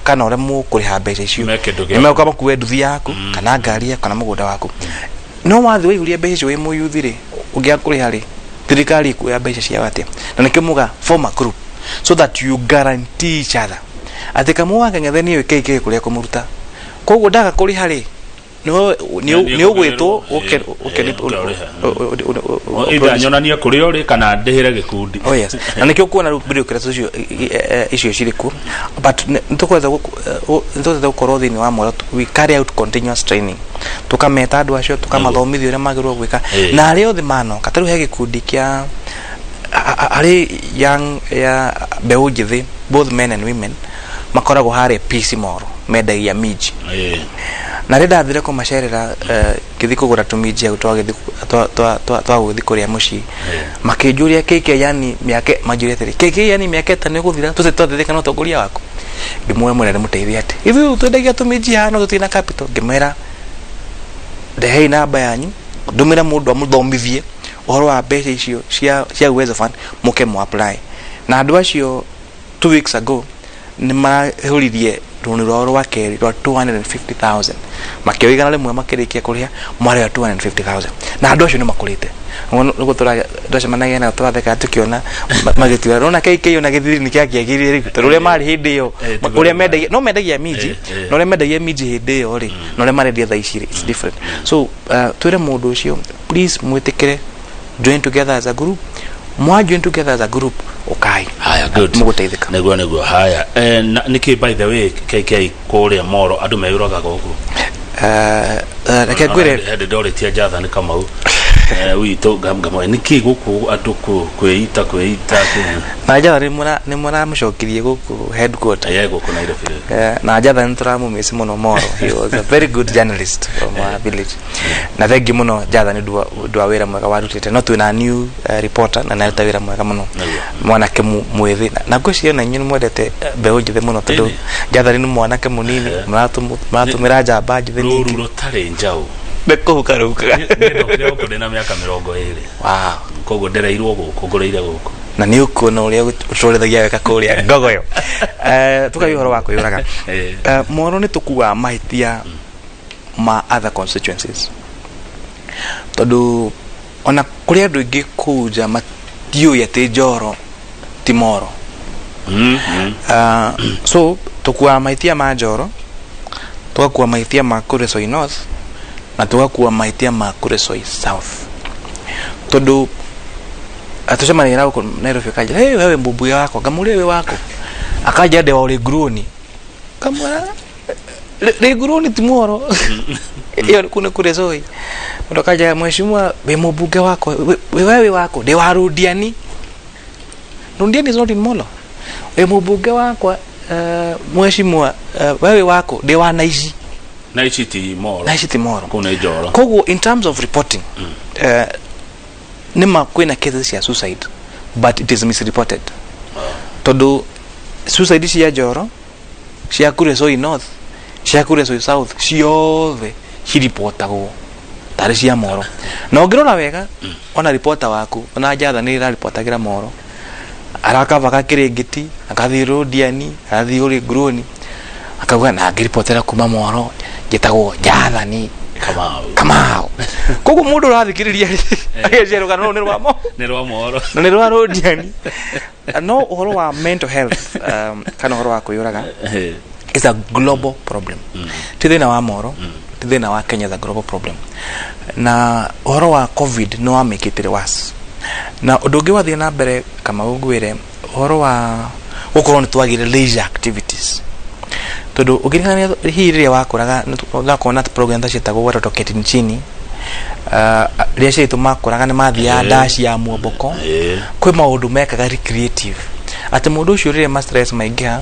kana ũrĩa mũkũrĩha mbeca icio. Me kĩndũ gĩa- Nĩ megũka makue nduthi yaku kana ngari yaku kana mũgũnda waku. No wathiĩ waihũria mbeca icio wĩ mũyuthi rĩ, ũngĩaga kũrĩha rĩ, thirikari ĩkuoya mbeca ciao atĩa? Na nĩkĩo muga form a group so that you guarantee each other atĩ kamwe wa Kang'ethe nĩũĩ KK kũrĩa kũmũruta, koguo ndaga kũrĩha rĩ, nĩ ũgwĩtwo ũke ũke. Either nyonanie kũrĩa ũrĩ kana ndĩhĩre gĩkundi. Oh yes, na nĩkĩo kuona rĩu bureaucrats icio icio cirĩ kuo, but nĩ tũkwenda gũkorwo thĩinĩ wa mwero we carry out continuous training, tũkameta andũ acio, tũkamathomithia ũrĩa magĩrĩirwo gwĩka. Na arĩa othe manoka, ta rĩu he gĩkundi kĩa harĩ young ya mbeũ njĩthĩ, both men and women, makoragwo harĩa PC Moro mendagia minji. Na rĩrĩa ndathire kũmacerera, ngĩthiĩ kũgũra tũminji hau twa gũgĩthiĩ kũrĩa mũciĩ, makĩnjũria, "KK, yani mĩaka," manjũria atĩrĩ, "KK, yani mĩaka 5 ĩgũthira tũtĩ twathithĩka na ũtongoria waku?" Ngĩmwĩra, "Mwena ndĩmũteithie atĩ ithuĩ twendagia tũminji haha no tũtirĩ na capital." Ngĩmwĩra, "Ndehei namba yanyu, ndũmĩre mũndũ amũthomithie ũhoro wa mbeca icio cia Uwezo Fund, mũke mu apply." Na andũ acio 2 weeks ago nĩ marahũririe rũni rwao rwa kerĩ rwa 250,000, makĩoya 100 makĩrĩkia kũrĩha marĩha 250,000, na andũ acio nĩ makũrĩte. Nĩguo twacemanagia nao, tũratheka tũkĩona magĩtiũra rona KK ona gĩthiri nĩ kĩakĩagĩrire rĩu, tondũ ũrĩa marĩ hĩndĩ ĩyo, ũrĩa mendagia, no mendagia minji, na ũrĩa mendagia minji hĩndĩ ĩyo rĩ, na ũrĩa marendia thaa ici rĩ, it's different. So twĩre mũndũ ũcio, please mwĩtĩkĩre join together as a group. Mwa join together as a group, ukai. Haya, good. Mũgũteithĩka. Nĩguo. Haya, nĩkĩ, by the way, KK, kũrĩa Moro andũ meyũragaga ũguo? Reke ngwĩre. Hĩndĩ ndorĩtie Njatha nĩ Kamau witũ ngamwe, nĩkĩ gũkũ andũ kwĩita Na Njatha nĩ mũramũcokirie gũkũ headquarter. Ye, gũkũ Nairobi. Na Njatha nĩ tũramũmĩci mũno Moro. He was a very good journalist from our village, na thengi mũno Njatha nĩ ũndũ wa wĩra mwega warutĩte. No twĩna new reporter na nĩaruta wĩra mwega mũno. Mwanake mwĩthĩ, na ngwĩciria na inyuĩ nĩ mwendete mbeũ njĩthĩ mũno, tondũ Njatha nĩ mwanake mũnini, mũratũmĩra njamba njĩthĩ Rũru nyingĩ. Rũtarĩ njaũ. Nĩ kũhuka rũhukaga. Niĩ ndokire gũkũ ndĩna mĩaka 20. Koguo ndereirwo gũkũ, ngũrĩire gũkũ. Na nĩ ũkuona ũrĩa ũtũrithagia wega kũrĩa ngogoyo. Tukagia ũhoro wa kwĩyũraga. Moro nĩ tũkuaga mahĩtia ma other constituencies, tondũ ona kũrĩ andũ aingĩ kũu nja matiũĩ atĩ Njoro ti Moro. So tũkuaga mahĩtia ma Njoro, tũgakua mahĩtia ma Kuresoi North, na tũgakua mahĩtia ma Kuresoi South, tondũ atũcemanagia na gũkũ Nairobi akanja, "Hey, wewe mbunge wakwa." Ngamũria, "Wĩ wako?" Akanja, "Ndĩ wa Ũrĩnguruni." Kamwĩra, "Rĩnguruni ti Moro, ĩyo kũu nĩ Kuresoi." Mũndũ akanja, "Mheshimiwa, wĩ mũmbunge wakwa, wewe wĩ wako?" "Ndĩ wa Rundiani." Rundiani is not in Molo. "Wĩ mũmbunge wakwa, mheshimiwa, wewe wako?" "Ndĩ wa Naici." Na ici ti Moro. Naici ti Moro. Kũu nĩ Njoro. Koguo in terms of reporting, nĩma kwĩna cases cia suicide, but it is misreported, tondũ suicide cia Njoro, cia Kuresoi North, cia Kuresoi South, ciothe ciripotagwo tarĩ cia Moro. Na ũngĩrora wega, ona ripota waku, ona Njatha nĩ ĩraripotagĩra Moro, arakavaga Kĩrĩngĩti, agathiĩ Rũndiani, agathiĩ Ũrĩnguruni, akauga na ngĩripotera kuma Moro, njĩtagwo Njathani Kamau. Kamau. Koguo mũndũ ũrathikĩrĩria ageciria rũgano rũrũ nĩ rwa mo Nĩ rwa Moro. Na nĩ rwa Rũndiani. No ũhoro wa mental health, kana ũhoro wa kwĩyũraga, is a global problem. Ti thĩna wa Moro, ti thĩna wa Kenya, is a global problem. Na ũhoro wa COVID nĩ wamĩkĩtire worse. Na ũndũ ũngĩ wathiĩ na mbere, Kamau, ngwĩre ũhoro wa gũkorwo nĩ twagire leisure activities, tondũ ũngĩririkana hihi rĩrĩa wakũraga nĩ na program ta ciĩtagwo Watoto Ketini Chini, rĩrĩa ciaitũ makũraga nĩ mathiaga ndaci ya muomboko. Kwĩ maũndũ mekaga recreative, atĩ mũndũ ũcio rĩrĩa ma stress maingĩha,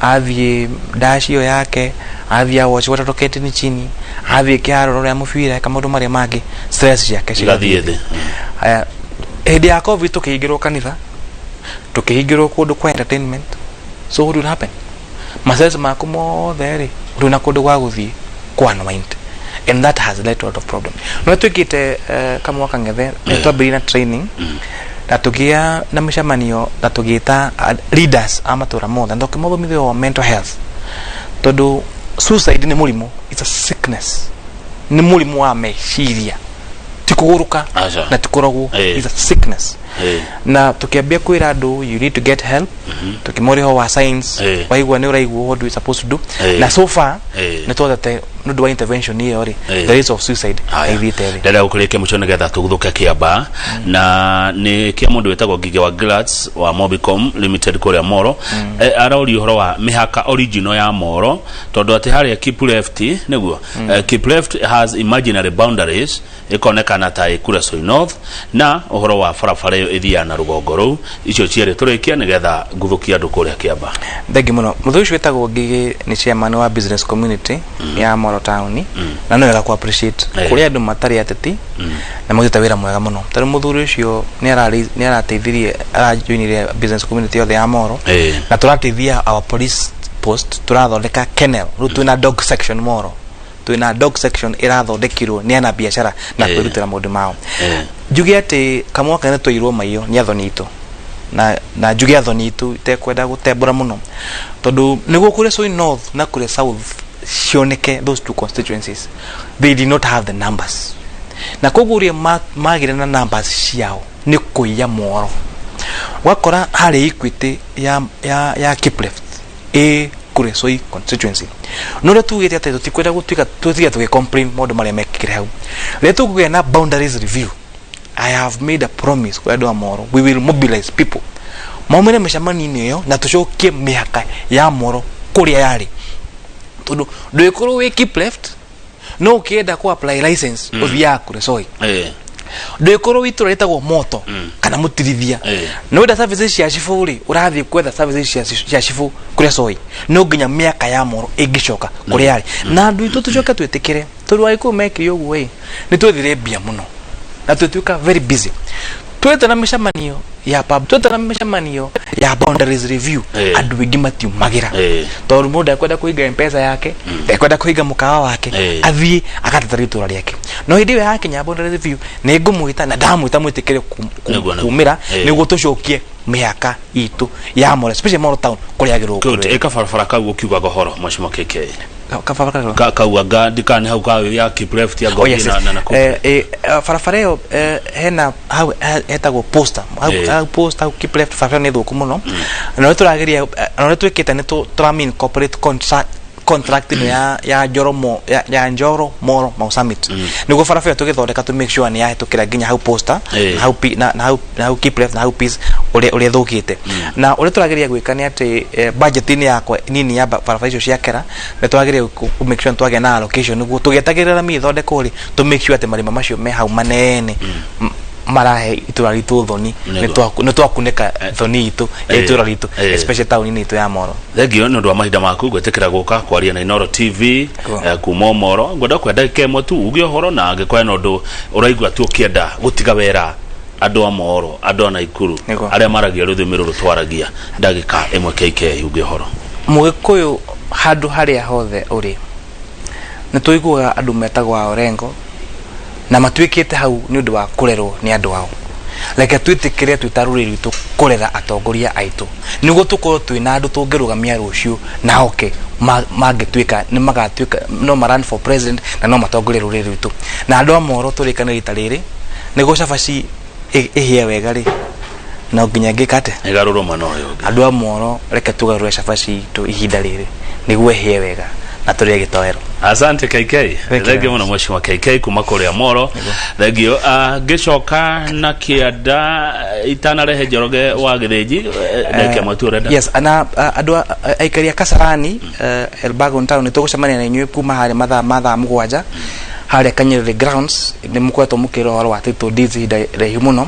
athiĩ ndaci ĩyo yake, athiĩ awatch Watoto Ketini Chini, athiĩ kĩharo rĩa mũbira, eka maũndũ marĩa mangĩ, stress ciake igathiĩ thĩ. Haya, hĩndĩ ya COVID tũkĩhingĩrwo kanitha, tũkĩhingĩrwo kũndũ kwa entertainment. So what will happen? Mastress maku mothe rĩ, ndũrĩ na kũndũ gwa gũthiĩ ku unwind, and that has led to a lot of problem. No twĩkĩte kamwe Kang'ethe nĩ twambĩrĩirie na training na tũgĩa na mĩcemanio na tũgĩta leaders a matũra mothe na tũkĩmathomithia wa mental health. Tondũ suicide nĩ mũrimũ, it's a sickness, nĩ mũrimũ wa meciria, ti kũgũrũka. Aca. Na ti kũrogwo. It's a sickness. Na tukiambia kwĩra andũ, "You need to get help," tukĩmoria wa signs. Waigua nĩ ũraigua, what do we supposed to do? Na so far nĩ twotete nĩ ũndũ wa intervention ĩyo rĩ, the rates of suicide Haya. ithiĩte thĩ. Ndĩrenda gũkũrĩkia mũico nĩgetha tũguthũke kĩamba na nĩ kĩa mũndũ wĩtagwo Ngige wa Glads wa Mobicom Limited kũrĩa Moro. Aroria ũhoro wa mĩhaka original ya Moro, tondũ atĩ harĩa Keep Left nĩguo Keep Left has imaginary boundaries, ĩkonekana ta ĩ Kuresoi North, na ũhoro wa barabara ĩyo ĩthiaga na rũgongo rũu. Icio cierĩ tũrĩkie nĩgetha ngũthũkie andũ kũrĩa kĩamba. Thengi mũno. Mũthuri ũcio wĩtagwo Ngigĩ nĩ chairman wa business community ya Moro town, na no wega ku appreciate kũrĩ andũ matarĩ ateti na marutĩte wĩra mwega mũno, tondũ mũthuri ũcio nĩ arateithirie, arajoinire business community yothe ya Moro na tũrateithia our police post, tũrathondeka kennel. Rĩu twĩna dog section Moro, twĩna dog section ĩrathondekirwo nĩ ana biacara na kwĩrutĩra maũndũ mao. Njuge atĩ kamwaka nĩ twairwo maiyo nĩ athoni itũ, na njuge athoni itũ itekwenda gũtembũra mũno, tondũ nĩguo Kuresoi North na Kure South cioneke, those two constituencies, they did not have the numbers, na koguo ũrĩa magĩre na numbers ciao nĩ kũiya Moro. Wakora harĩ Equity ya Kipleft ĩ Kuresoi constituency, no ũrĩa tugĩte atĩ tũtikwenda gũtuĩka tũtige tũgĩ complain maũndũ marĩa mekĩkire hau. Rĩrĩa tũkũgĩa na boundaries review, I have made a promise kwa andũ a Moro, we will mobilize people maumĩre mĩcemanio-inĩ ĩyo na tũcokie mĩhaka ya Moro kũrĩa yarĩ, tondũ ndũgĩkorwo wĩ Keep Left no ũkĩenda ku apply license ũthiaga Kuresoi. Ndũgĩkorwo wĩ itũra rĩtagwo Moto kana Mũtirithia no wenda services cia cibũ rĩ, ũrathiĩ kwetha services cia cibũ Kuresoi. No nginya mĩaka ya Moro ĩngĩcoka kũrĩa yarĩ na andũ aitũ tũcoke twĩtĩkĩre, tondũ Agĩkũyũ mekire ũguo ĩ, nĩ twethire mbia mũno na twĩtuĩka very busy, twĩte na mĩcemanio ya pub, twĩte na mĩcemanio ya boundaries review, andũ aingĩ matiumagĩra tondũ mũndũ ndekwenda kũhinga Mpesa yake, ndekwenda kũhinga mũkawa wake, athiĩ agateta itũra rĩake. No hĩndĩ ĩyo yakinya boundary review, nĩ ngũmwĩta na ndamwĩta mwĩtĩkĩre Nĩguo, nĩguo. kumĩra nĩguo tũcokie mĩhaka itũ ya Moro, especially Moro town kũrĩa yagĩrĩirwo Good. gũkorwo. Ĩka barabara kau ũkiugaga ũhoro mheshimiwa KK. Kabara kau? Kau anga ndikane hau ka ya Keep Left ya Oh, yes, na yes. na na Barabara ĩyo hena hau hetagwo Posta hau, hau Posta, hau Keep Left, barabara nĩ thũku mũno, na ũrĩa tũrageria na ũrĩa twĩkĩte nĩ tũrami incorporate contract ĩno ya Njoro Mo, ya Njoro Moro Mau Summit, nĩguo barabara ĩyo tũgĩthondeka to make sure nĩ yahĩtũkĩra nginya hau Posta, na hau na hau Keep Left na hau Peace ũrĩa ĩthũkĩte. Na ũrĩa tũrageria gwĩka nĩ atĩ budget-inĩ yakwa nini ya barabara icio cia kera, nĩ tũrageria ku make sure nĩ twagĩa na allocation nĩguo tũgĩetagĩrĩra rami ĩthondekwo rĩ, to make sure atĩ marima macio me hau manene marahe itũra ritũ thoni. Nĩ twakunĩka thoni itũ ya itũra ritũ, especially taũni-inĩ itũ ya Moro. Thengio nĩ ũndũ wa mahinda maku gwĩtĩkĩra gũka kwaria na Inoro TV. Kuma Moro ngwenda kwenda ndagĩka ĩmwe tu uge ũhoro, na angĩkorwo hena ũndũ ũraigua tu ũkĩenda gũtiga wera andũ a Moro, andũ a Naikuru arĩa maragia rũthiomi rũrũ twaragia. Ndagĩka ĩmwe, KK, uge ũhoro. Mũgĩkũyũ handũ harĩa hothe ũrĩ, nĩ tũiguaga andũ metagwo a Orengo na matuĩkĩte hau nĩ ũndũ wa kũrerwo nĩ andũ ao. Reke twĩtĩkĩre twĩ ta rũrĩrĩ rwitũ kũrera atongoria aitũ nĩguo tũkorwo twĩna andũ tũngĩrũgamia rũciũ na oke mangĩtuĩka nĩ magatuĩka no ma run for president na no matongorie rũrĩrĩ rwitũ. Na andũ a Moro, tũrĩkane rita rĩrĩ nĩguo cabaci ĩhĩe wega rĩ, no nginya ngĩka atĩa? Ĩgarũrwo mwena ũyũ ũngĩ. Andũ a Moro, reke tũgarũre cabaci itũ ihinda rĩrĩ nĩguo ĩhĩe wega na tũrĩe gĩtoero. Asante, KK. Thank you. Thengio mũno, mheshimiwa KK kuma kũrĩa Moro, thengio. Ngĩcoka na kĩanda itanarehe Njoroge wa Gĩthĩnji, ndagĩka ĩmwe tu ũrenda. Yes, na andũ aikari a Kasarani, Elbagon town, nĩ tũgũcemania na inyuĩ kuma harĩa mathaa ma thaa 7 harĩa Kanyerere grounds. Nĩ mũkoretwo mũkĩrora ũhoro wa title deeds ihinda raihu mũno,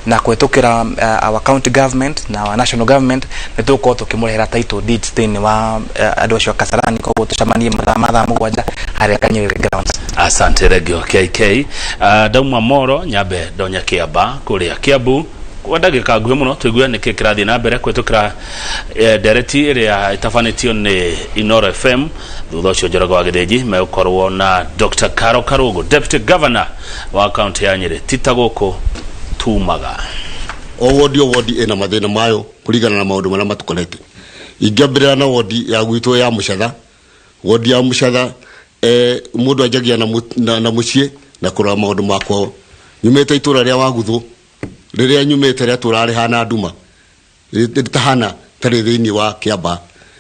na kũhetũkĩra our county government na our national government nĩ tũgũkorwo tũkĩmũrehera title deeds thĩinĩ wa andũ acio a Kasarani. Koguo tũcemanie mathaa ma thaa 7 harĩa Kanyerere grounds. Asante, thengio, KK. Ndauma Moro nyambe ndonya Kĩamba kũrĩa Kĩambu kwa ndagĩka nguhĩ mũno tũigue nĩkĩ kĩrathiĩ na mbere kũhetũkĩra ndereti ĩrĩa ĩtabanĩtio nĩ Inoro FM. Thutha ũcio Njoroge wa Gĩthĩnji megũkorwo na Dr. Karo Karũgũ, deputy governor wa kaunti ya Nyĩrĩ. Tita gũkũ tumaga. O wodi o wodi ĩna mathĩna mayo kũringana na maũndũ marĩa matũkorete. Ingĩambĩrĩra na wodi ya gwitũ ya Mũcatha. Wodi ya Mũcatha, mũndũ anjagia na, na mũciĩ na kũrora maũndũ ma kwao. Nyumĩte itũra rĩa Waguthũ, rĩrĩa nyumĩte rĩatũraga rĩhana nduma, rĩtahana tarĩ thĩinĩ wa Kĩambaa.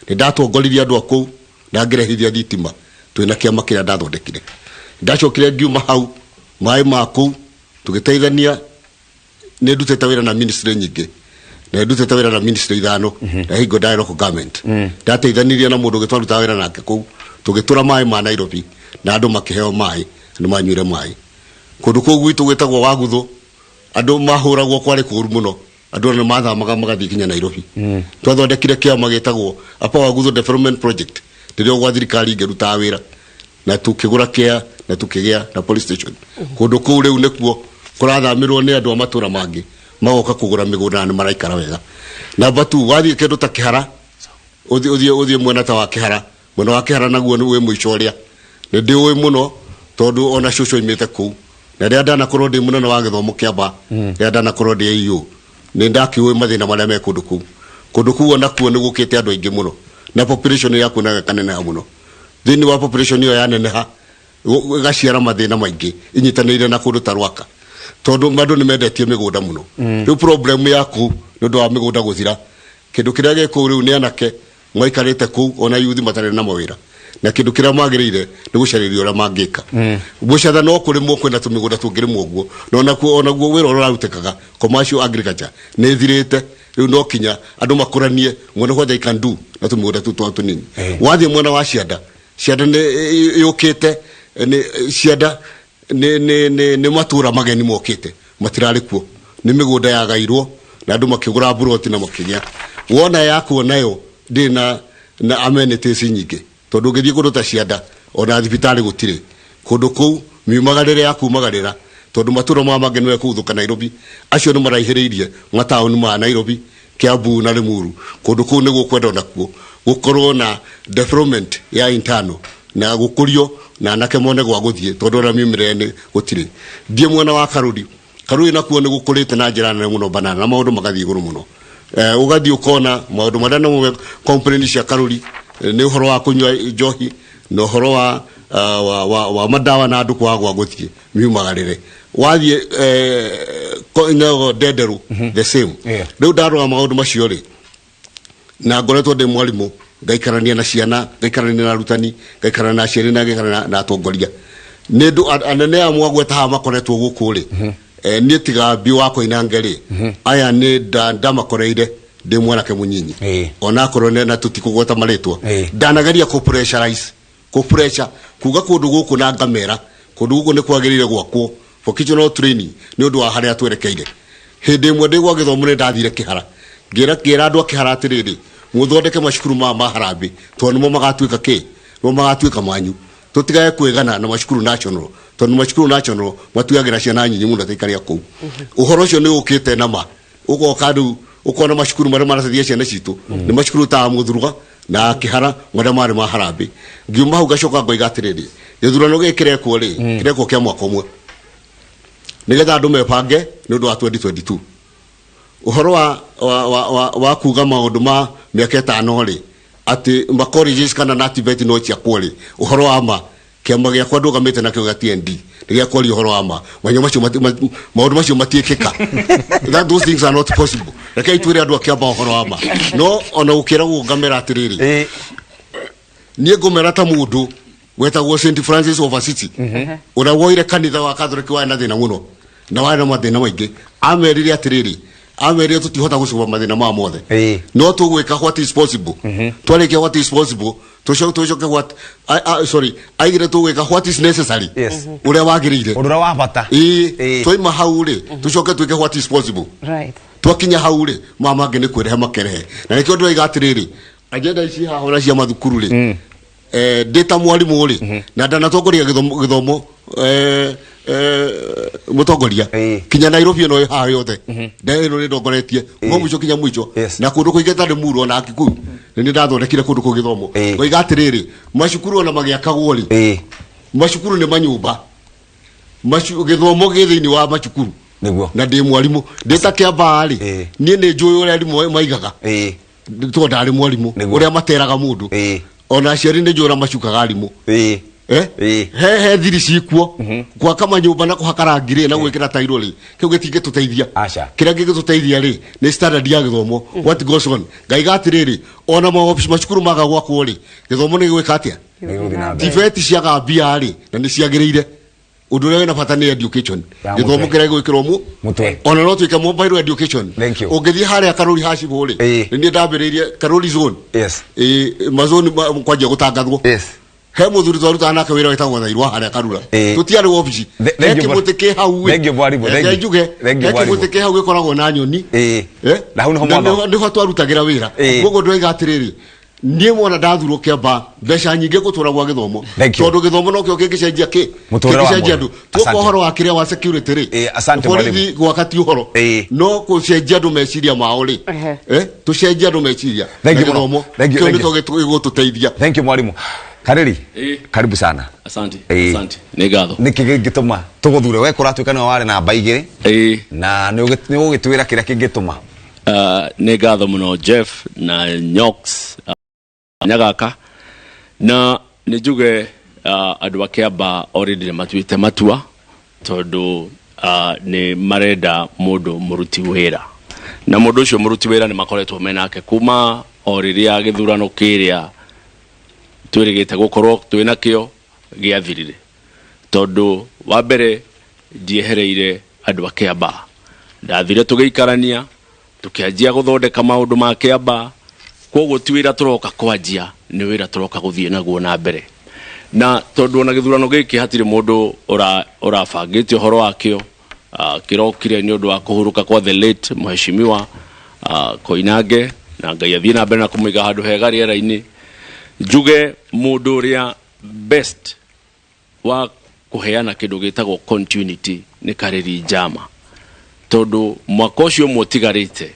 Nĩ ndatongoririe andũ a kũu na ngĩrehithia thitima twĩna kĩama kĩrĩa ndathondekire. Ndacokire ngiuma hau maĩ ma kũu tũgĩteithania. Nĩ ndutĩte wĩra na ministry nyingĩ, na ndutĩte wĩra na ministry ithano, na hingo ndarĩ local government ndateithanirie na mũndũ ũngĩ twarutaga wĩra nake kũu, tũgĩtũra maĩ ma Nairobi na andũ makĩheo maĩ, andũ manyuire maĩ. Kũndũ kũu gwitũ gwĩtagwo Waguthũ, andũ mahũragwo, kwarĩ kũũru mũno, andũ ona mathamaga magathiĩ nginya Nairobi. Twathondekire kĩama gĩtagwo Upper Waguthũ Development Project rĩrĩa gwa thirikari ngĩrutaga wĩra, na tukĩgũra kĩa na tukĩgĩa na police station kũndũ kũu. Rĩu nĩkuo kũrathamĩrwo nĩ andũ a matũra mangĩ magoka kũgũra mĩgũnda na nĩ maraikara wega. Namba tu wathiĩ kĩndũ ta Kĩhara, ũthiĩ mwena ta wa Kĩhara, mwena wa Kĩhara naguo nĩ wĩ mũico ũrĩa nĩ ndĩũĩ mũno, tondũ ona cũcũ oimĩte kũu, na rĩrĩa ndanakorwo ndĩ mũnene wa gĩthomo kĩamba, rĩrĩa ndanakorwo ndĩ AU, nĩ ndakĩũĩ mathĩna marĩa me kũndũ kũu. Kũndũ kũu onakuo nĩ gũkĩte andũ aingĩ mũno, na population yakuo nayo ĩkaneneha mũno. Thĩinĩ wa population ĩyo yaneneha, ĩgaciara mathĩna maingĩ inyitanĩire na kũndũ ta Rwaka, tondũ andũ nĩ mendetie mĩgũnda mũno. Rĩu problem ya kũu nĩ ũndũ wa mĩgũnda gũthira, kĩndũ kĩrĩa gĩ kũu rĩu nĩ anake maikarĩte kũu, ona yuthi matarĩ na mawĩra, na kĩndũ kĩrĩa magĩrĩire nĩ gũcarĩria ũrĩa mangĩka. Gũcatha no kũrĩmwo, kwĩna tũmĩgũnda tũngĩrĩmwo ũguo, na onakuo wĩra ũrĩa ũrarutĩkaga commercial agriculture nĩ ĩthirĩte. Rĩu no kinya andũ makũranie mwena what they can do na tũmĩgũnda tũu twao tũnini. Wathiĩ mwena wa cianda, cianda nĩ yũkĩte, nĩ cianda nĩ matũra mageni mokĩte matirarĩ kuo, nĩ mĩgũnda yagairwo na andũ makĩgũra mburoti na makĩgĩa wona yakuo nayo ndĩrĩ na amenities nyingĩ, tondũ ũngĩthiĩ kũndũ ta cianda ona thibitarĩ gũtirĩ kũndũ kũu. Miumagarĩre ya kumagarĩra, tondũ matũra maya mangĩ nĩwe kũguthũka Nairobi, acio nĩ maraihĩrĩirie mataũni ma Nairobi, Kiambu na Limuru. Kũndũ kũu nĩ gũkwenda onakuo gũkorwo na development ya internal na gũkũrio na anake mone gwa gũthiĩ, tondũ ona miumĩrĩre nĩ gũtirĩ. Thiĩ mwena wa Karuri, Karuri nakuo nĩ gũkũrĩte na njĩra nene mũno banana, na maũndũ magathiĩ igũrũ mũno. Ũgathiĩ ũkona maũndũ marĩa namo complain cia Karuri, nĩ ũhoro wa kũnyua njohi na ũhoro wa madawa na andũ kwaga gwa gũthiĩ miumagarĩre. Wathiĩ Ndenderu, the same. Rĩu ndarora maũndũ macio rĩ, na ngoretwo ndĩ mwarimũ, ngaikarania na ciana, ngaikarania na arutani, ngaikarania na aciari, na ngaikarania na atongoria, nĩ ndũ anene aya mwagweta haha makoretwo gũkũ rĩ, niĩ tiga mbiũ wa Koinange rĩ, aya nĩ ndamakoreire ndĩ mwanake mũnyinyi. Onakorwo na tũtikũgweta marĩtwa, ndanageria kũ pressurize, kũ pressure kuga kũndũ gũkũ, na ngamera kũndũ gũkũ nĩ kwagĩrĩire gwakwo vocational training nĩ ũndũ wa harĩa twerekeire. Hĩndĩ ĩmwe ndĩ gwa gĩthomo nĩ ndathire Kĩhara, ngĩra andũ a Kĩhara atĩrĩrĩ, mũthondeke macukuru maya ma harambĩ, tondũ nĩmo magatuĩka kĩ, nĩmo magatuĩka manyu, tũtigage kwĩgana na macukuru national, tondũ macukuru national matuagĩra ciana nyinyi mũno taikaria kũu. Ũhoro ũcio nĩ ũkĩte na ma ũgoka rĩu ũkona macukuru marĩa marateithia ciana citũ nĩ macukuru ta Mũthurwa na Kĩhara marĩa marĩ ma harambĩ. Ngiuma hau ngacoka ngoiga atĩrĩrĩ, gĩthurano gĩkĩ kĩrekwo rĩ, kĩrekwo kĩa mwaka ũmwe nĩgetha andũ mebange nĩ ũndũ wa 2022. Ũhoro wa kuga maũndũ ma mĩaka 5 rĩ, atĩ ma colleges kana na TVET no ciakwo rĩ, ũhoro wa ma kĩama gĩakwa ndũgamĩte nakĩo gĩa TND nĩ gĩa kwaria ũhoro wa ma. Manyo macio maũndũ macio matiĩkĩka, that those things are not possible. Rekei twĩre andũ a Kĩamba ũhoro wa ma. No ona gũkĩragwo ngamera atĩrĩrĩ, niĩ ngũmera ta mũndũ wetagwo St Francis of Assisi, ũrĩa woire kanitha wa Catholic warĩ na thĩna mũno na warĩ na mathĩna maingĩ. Amerire atĩrĩrĩ, amerire tũtihota gũcuba mathĩna maya mothe, no tũgwĩka what is possible. Twarĩkia what is possible, tũcoke what sorry, aigire tũgwĩka what is necessary, ũrĩa wagĩrĩire, ũndũ ũrĩa wa bata. Ĩĩ. Twaima hau rĩ, tũcoke twĩke what is possible. Twakinya hau rĩ, maya mangĩ nĩ kwĩrehe makerehe, na nĩkĩo ndĩroiga atĩrĩrĩ, agenda ici haha ona cia mathukuru rĩ, ndĩ ta mwarimũ rĩ, na ndanatongoria gĩthomo, mũtongoria kinya Nairobi ĩno ĩ haha yothe, ĩno nĩ ndongoretie kuma mũico kinya mũico, na kũndũ kũingĩ ta Limuru ona Kikuyu nĩ nĩ ndathondekire kũndũ kũu gĩthomo. Ngoiga atĩrĩrĩ, macukuru ona magĩakagwo rĩ, macukuru nĩ manyũmba. Gĩthomo gĩ thĩinĩ wa macukuru. Na ndĩ mwarimũ, ndĩ ta Kĩambaa rĩ, niĩ nĩ njũĩ ũrĩa arimũ maigaga, tondũ ndarĩ mwarimũ, ũrĩa materaga mũndũ. Ona aciari nĩ njũra macukaga arimũ. Eh? He he thiri cikuo gwaka manyũmba na kũhaka rangi rĩ na gwĩkĩra tairo rĩ, kĩu gĩtingĩtũteithia. Aca. Kĩrĩa gĩgĩtũteithia rĩ nĩ standard ya gĩthomo. What goes on, ngaiga atĩrĩrĩ, ona maobici macukuru maga gwakwo rĩ, gĩthomo nĩ gĩgwĩka atĩa? Nĩ gĩgũthiĩ na mbere. TVET ciaga mbia rĩ, na nĩ ciagĩrĩire. Ũndũ ũrĩa wĩna bata nĩ education. Ya gĩthomo mũtwe. kĩrĩa gĩgwĩkĩrwo mu Mũtwe. Ona no tuĩke mobile education. Thank you. Ũngĩthiĩ harĩa Karori hacibũ rĩ, nĩ niĩ ndambĩrĩirie Karori zone. Mazoni kwanjia gũtangathwo, he mũthuri twarutaga nake wĩra wĩtagwo Thairwa harĩa Karura. Tũtiarĩ wabici. Thank He you, kĩmũtĩ kĩ hau ĩ. Thank you, Mwarimu. Thank Reke you. njuge, Thank you, he Mwarimu. kĩmũtĩ kĩ hau gĩkoragwo na nyoni. Eh? Na hau nĩho Na mwatho. nĩho twarutagĩra wĩra. Koguo ndĩroiga atĩrĩrĩ, niĩ mwana ndathurwo kĩamba mbeca nyingĩ ngũtwara gwa gĩthomo, Thank you. tondũ gĩthomo nokĩo kĩngĩcenjia kĩ Mũtũrĩre wa kĩngĩcenjia mũndũ. andũ. Tuoka Asante. ũhoro wa kĩrĩa wa security rĩ, Asante, borithi mwalimu. gwaka ti ũhoro, no gũcenjia andũ meciria mao rĩ. Tũcenjie andũ meciria Thank na you mũno. gĩthomo. Thank you, Kĩu thank you. nĩkĩo gĩgũtũteithia. Thank you, mwalimu Kareri. Karibu sana. Asante. Ĩĩ. Asante, nĩ ngatho. Nĩkĩ gĩngĩtũma tũgũthure we? Kũratuĩka nĩwe warĩ namba 2 na nĩ ũgũgĩtwĩra kĩrĩa kĩngĩtũma. Nĩ ngatho mũno, Jeff na Nyox, Nyagaka, na nĩ njuge andũ a Kĩamba already nĩ matuĩte matua, tondũ nĩ marenda mũndũ mũruti wĩra, na mũndũ ũcio mũruti wĩra nĩ makoretwo menake kuma o rĩrĩa gĩthurano kĩrĩa twĩrĩgĩte gũkorwo twĩ nakĩo gĩathirire, tondũ wa mbere ndiehereire andũ a Kĩamba, ndathire tũgĩikarania, tũkĩanjia gũthondeka maũndũ ma Kĩamba. Koguo ti wĩra tũroka kwanjia, nĩ wĩra tũroka gũthiĩ naguo na mbere, na tondũ ona gĩthurano gĩkĩ hatirĩ mũndũ ũrabangĩte ũhoro wakĩo, kĩrokire nĩ ũndũ wa kũhurũka kwa the late mheshimiwa Koinange, na Ngai athiĩ na mbere na kũmũiga handũ hega rĩera-inĩ. Njuge mũndũ ũrĩa best wa kũheana kĩndũ gĩtagwo continuity nĩ Karĩri Njama, tondũ mwaka ũcio ũmwe ũtigarĩte.